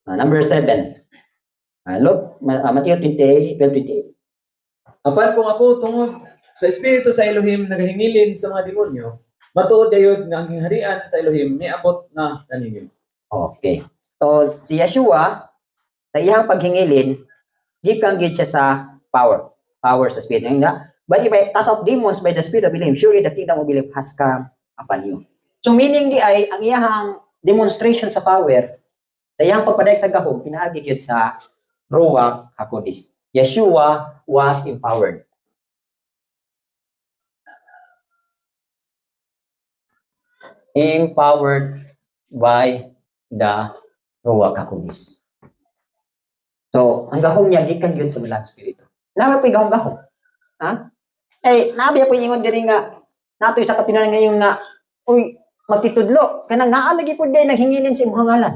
Number 7. Look, Matthew 28, 12, 28. Apan kung ako tungod sa espiritu sa Elohim nagahingilin sa mga demonyo, matuod gayud nga ang gingharian sa Elohim miabot na kaninyo. Okay. So, si Yeshua, sa iyang paghingilin, gikan gyud siya sa power. Power sa spirit. Nga, "But if I cast out demons by the spirit of Elohim, surely the kingdom of Elohim has come upon you." So, meaning diay, ang iyang demonstration sa power, sa iyang pagpadayag sa gahom, pinaagi gyud sa Ruach HaKodesh. Yeshua was empowered. Empowered by the Ruach HaKodesh. So, ang gahom niya gikan gyud sa Balaang Espiritu. Naa po'y gahom-gahom. Ha? Eh, naa baya po'y ingon diri nga natoy sa katinunan ngayon nga, uy, magtitudlo kanang naa lagi pud day naghingilin sa imong ngalan.